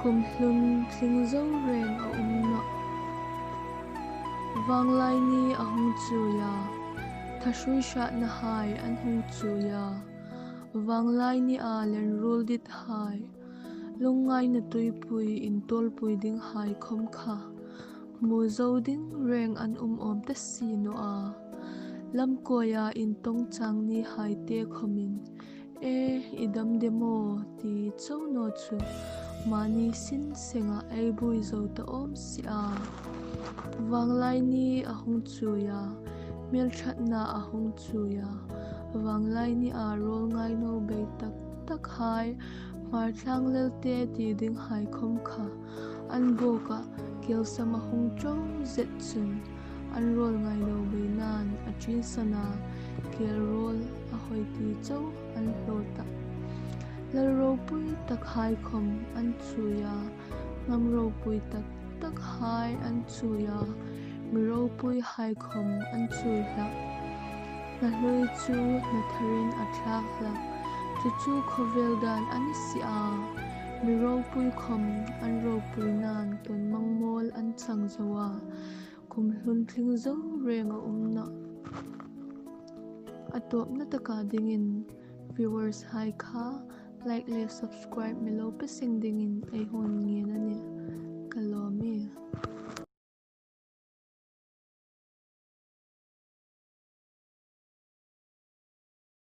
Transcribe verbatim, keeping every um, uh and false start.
Kum hlun tling zo reng a um nawh. Vanglai ni a hung chuoi a, thahrui hratnahai an hung chuoi a, vanglai nia lenruol dithai, lungngaina tuipui intawlpui dinghai khawm kha hmu zo ding reng an um awm ta si naw a. Lamkawia intawng chang nihai te khawmin, "E, i dam de maw?" ti chau naw chu mani sin senga ei buoi zo ta awm si a. Vanglai ni a hung chuoi a, hmelṭhatna a hung chuoi a, vanglai nia rawl ngai naw bei tak takhai, Hmar tlang lelte ti dinghai khawm kha an bawka kelsam a hung ṭo zet chun, an rawl ngai lo bei nan a ṭin sa a, kel rawl a hoi ti chau an hlawt a. Lal ropui takhai khawm an chuoi a, hnam ropui tak takhai an chuoi a, mi ropuihai khawm an chuoi hlak. Hnahlui chu hna tharin a thlak hlak. Chu chu khawvel dan a ni si a. Mi ropui khawm an ropui nan tawn mangmawl an chang zo a. Kum hlun tling zo reng a um nawh. A tawpna taka dingin viewers hai kha like le subscribe mi lo pe seng dingin ei hung ngen a nih. Ka lawm e.